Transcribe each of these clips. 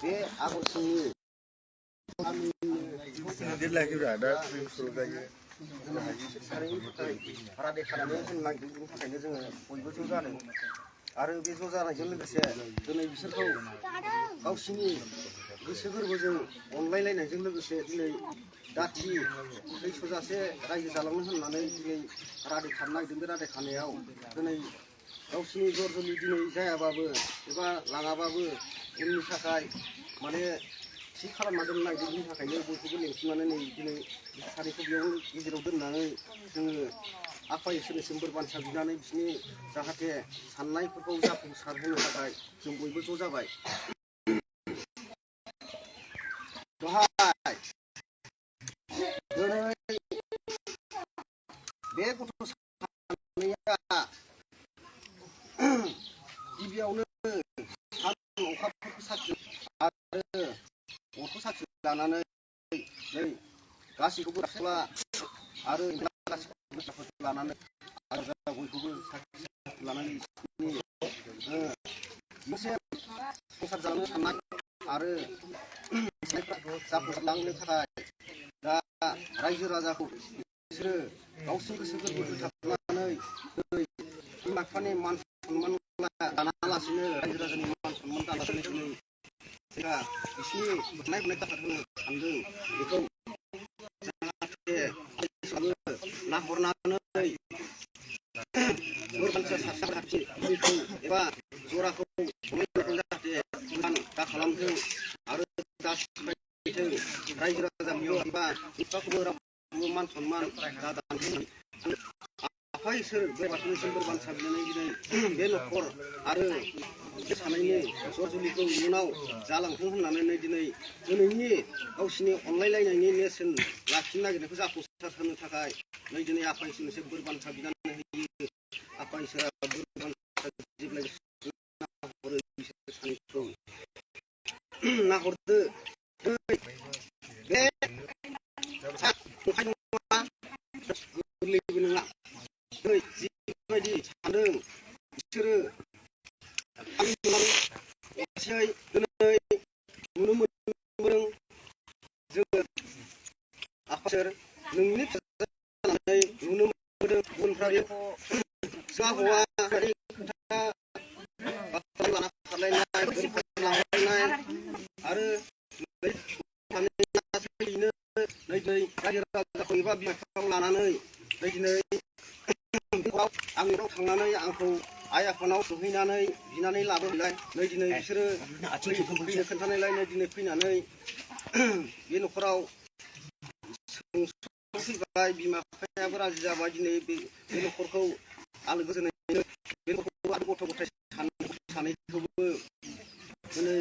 बे आगरसिंनि रादाय खानानै जों नागिरनो थाखायनो जोङो बयबो ज' जादों आरो बे ज' जानायजों लोगोसे दिनै बिसोरखौ गावसिनि गोसो गोरबोजों अनलायलायनायजों लोगोसे दिनै दाथि थैस'जासे रायजो जालांनो होननानै दिनै रादाय खानो नागिरदों। बे रादाय खानायाव दिनै गावसिनि जर जुलि दिनै जायाबाबो एबा लाङाबाबो उननि थाखाय माने थि खालामना दोननो नागिरदों। बिनि थाखायनो बयखौबो लिंथुमनानै नै दिनै सानैखौ बेयाव गेजेराव दोननानै जोङो आफा इसोरनिसिम बोर बान्सा बिनानै बिसोरनि जाहाथे साननायफोरखौ जाफुंसारहोनो थाखाय जों बयबो ज' जाबाय। दिनै बे गथ' सानैया गिबियावनो सान्दुं अखाफोरखौ साखि आरो अरखौ साखि लानानै नै गासैखौबो राखोला आरो गासैखौबो लानानै आरो बयखौबो साखि लानानै मोनसे संसार जानो साननाय आरो जाफुंसारलांनो थाखाय दा रायजो राजाखौ बिसोरो गावसोर गोसो गोरबो होथाबनानै बिमा बिफानि मान सनमान लानालासिनो रायजो राजानि मान सनमान दानालासिनो दिनै जोंहा बिसोरनि हरनाय थाखाय होनो सानदों। बेखौ जाहाथे नाहरनानै बोरबान्सा सारसाखौ एबा जराखौ जाहाथे दा खालामथों आरो दासिबायथों रायजो राजा एबा बिफाखौबो रावखौबो मान सनमान दादानथों। आफा इसोर बे बाथौनिसिम बोरबान्सा बिनानै दिनै बे न'खर आरो बे सानैनि जर जुलिखौ इयुनाव जालांथों होननानै दिनै दिनैनि गावसिनि अनलायलायनायनि नेरसोन लाखिनो नागिरनायखौ जाफुंसार होनो थाखाय नै दिनै आफा इसोरनिसिम बोरबान्सा बिनानै होयो। आफा इसोरा बोरबान्सा जेब्लायबो सानैखौ नाहरदो बे गोरलैबो नङा। जिबायदि सानदों बिसोरो दिनै नुनो मोनदों जोङो आफासोर नोंनि जानानै नुनो मोनदों गुबुनफ्रा जोंहा हौवानि खोथा बाथ्रा लाना खारलायनाय लांलायनाय आरो नै रायजो राजाखौ एबा बिमा बिफाखौ लानानै दिनै आंनि न'आव थांनानै आंखौ आइ आफानाव सोंहैनानै बिनानै लाबोलाय नै दिनै बिसोरो फैनो खोन्थानायलाय नै दिनै फैनानै बे न'खराव फैबाय बिमा बिफायाबो राजि जाबाय। दिनै बे न'खरखौ आलो गोजोनै बे न'खरखौ आरो गथ' गथाय सानैखौबो दिनै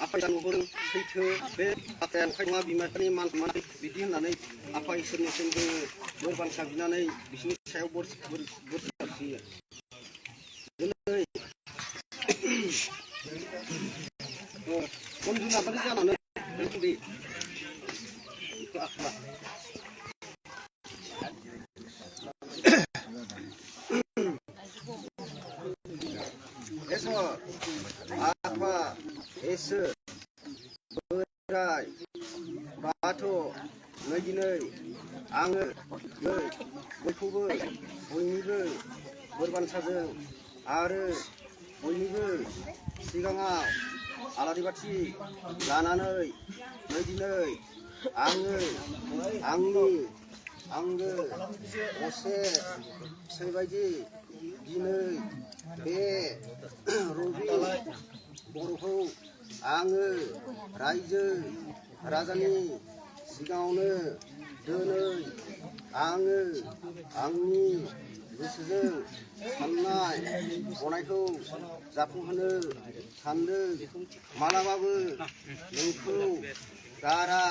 आफाया नुहरदों सैथो बे बाथ्राया नंखाय नङा। बिमा बिफानि मान सनमान बिदि होननानै आफा इसोरनिसिम जोङो बोर बान्सा बिनानै बिसोरनि सायाव बोर सारस्रियो। दिनै अनजु नार्जारि जानानै आफा इसोर बोराइ बाथौ नै दिनै आङो बयखौबो बयनिबो बोरबान्साजों आरो बयनिबो सिगाङाव आलारि बाथि लानानै नै दिनै आङो आंनि आंगो असे फिसाइ बायदि दिनै बे रबि बर'खौ आङो रायजो राजानि सिगाङावनो दिनै आङो आंनि गोसोजों साननाय हनायखौ जाफुंहोनो सानदों। मालाबाबो नोंखौ गारा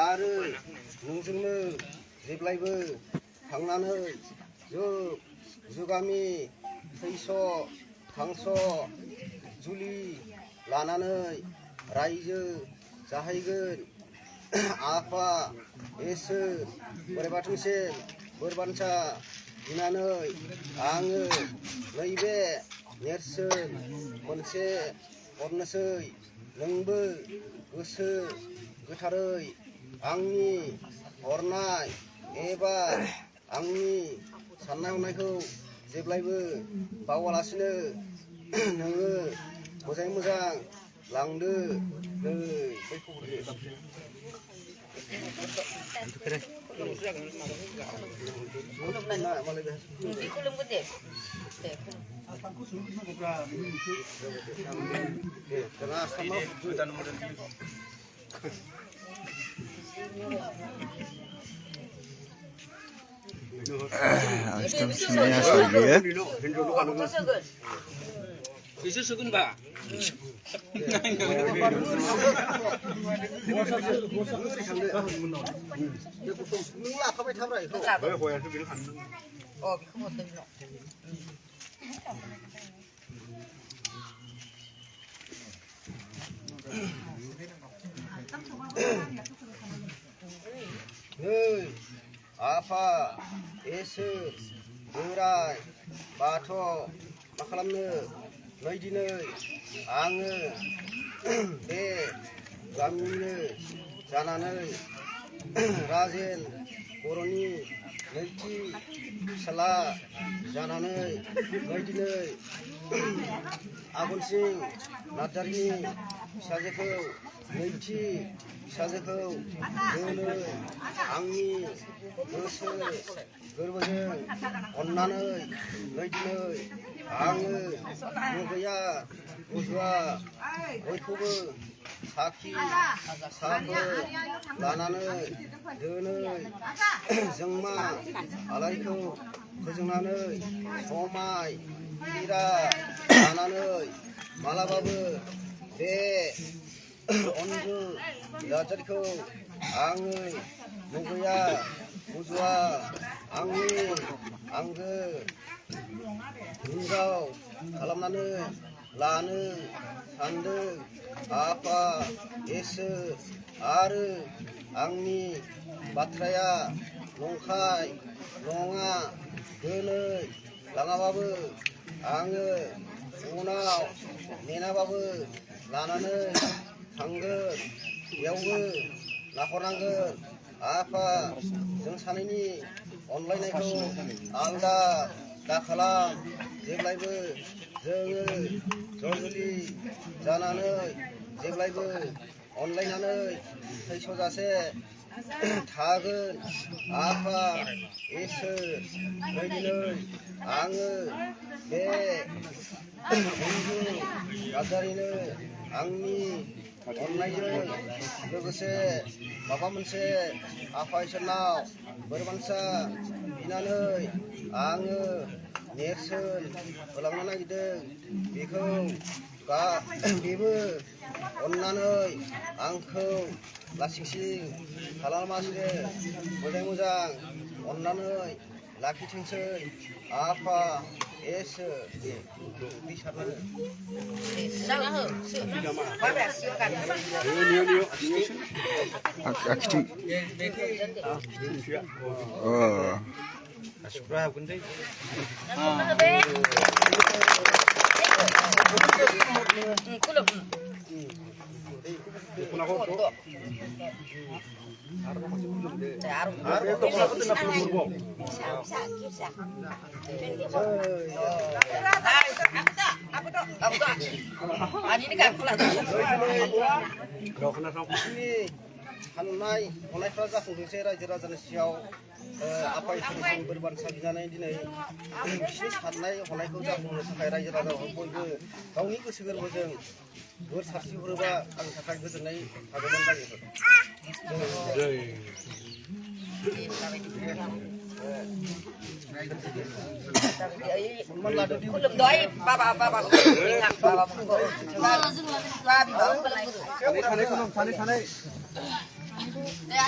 आरो नोंजोंनो जेब्लायबो थांनानै जुगामि थैस' थांस' जुलि लानानै रायजो जाहैगोन। आफा इसोर बोराइ बाथौनिसिम बोरबान्सा बिनानै आङो नैबे नेरसोन मोनसे हरनोसै नोंबो गोसो गोथारै आंनि हरनाय एबा आंनि साननाय हनायखौ जेब्लायबो बावालासिनो नोङो मोजाङै मोजां लांदो नै बैखौ Sistem semuanya saja. Isu sukun ba? Hey, apa? Ese, berai, bato, मा खालामनो नै दिनै आङो बे गामिनिनो जानानै राजेन बर'नि नैथि फिसाला जानानै नै दिनै आगनसिं नार्जारिनि फिसाजोखौ नैथि फिसाजोखौ दिनै आंनि गोसो गोरबोजों अननानै नै दिनै आङो मुगैया मुजुवा बयखौबो साखि साखो लानानै दिनै जोंमा आलारिखौ फोजोंनानै समाय हिरा लानानै मालाबाबो बे अन्जु नार्जारिखौ आङो मुगैया मुजुवा आंनि आंगो हिन्जाव खालामनानै लानो सान्दों आफा इसोर आरो आंनि बाथ्राया नंखाय नङा दिनै लाङाबाबो आङो उनाव नेनाबाबो लानानै थांगोन बेयावबो नाहरनांगोन आफा जों सानैनि अनलायनायखौ आलदा दाखालाम जेब्लायबो जोङो ज'जुलि जानानै जेब्लायबो अनलायनानै थैस'जासे थागोन आफा इसोर नै दिनै आङो बे अन्जु नार्जारिनो आंनि अननायजों लोगोसे माबा मोनसे आफा इसोरनाव बोर बान्सा बिनानै आङो नेरसोन होलांनो नागिरदों बेखौ बेबो अननानै आंखौ लासिंसिं खालामासिनो मोजां मोजां अननानै लाखिथोंसै आफा इसोर दै सारनानै Akti. Oh. Asukra kunde. साननाय हनायफ्रा जाफुंथोंसै रायजो राजानि सिगाङाव आफा इसोरजों बोर बान्सा बिनानै दिनै बिसोरनि साननाय हनायखौ जाफुंहोनो थाखाय रायजो राजाफोर बयबो गावनि गोसो गोरबोजों बोर सारस्रिहरोबा आंनि थाखाय गोजोननाय थागौमोन रायजोफोर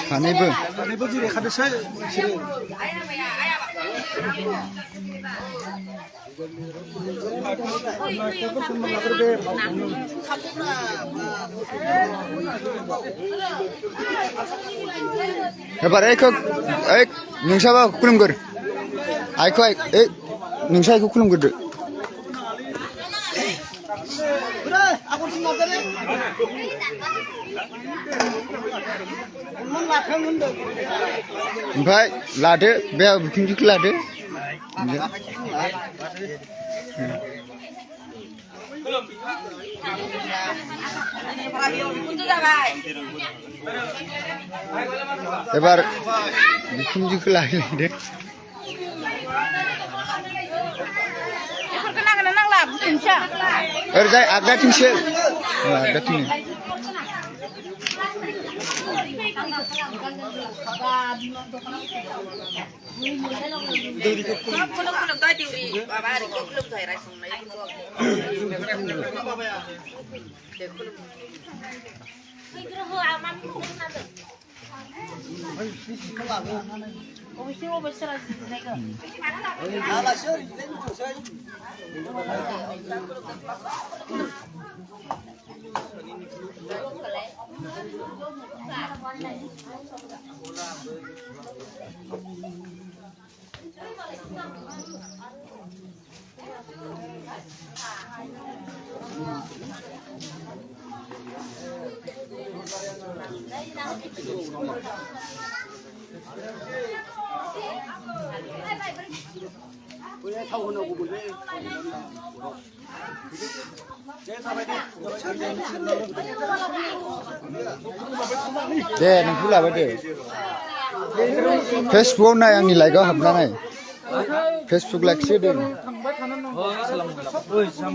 Sanaibo jire khadesai Hebar nungsa खुलुमगोर आइखौ नोंसा आइखौ खुलुमगोरदो ओमफ्राय लादो बे बिखुनजोखौ लादो एबार बिखुनजोखौ लायलायदो ओरैजाय आगदाथिंसो आगदाथिं दे नोंखौ लाबाय दे फेसबुकआव नाय आंनि लाइकआव हाबना नाय फेसबुक लाइकसो होदों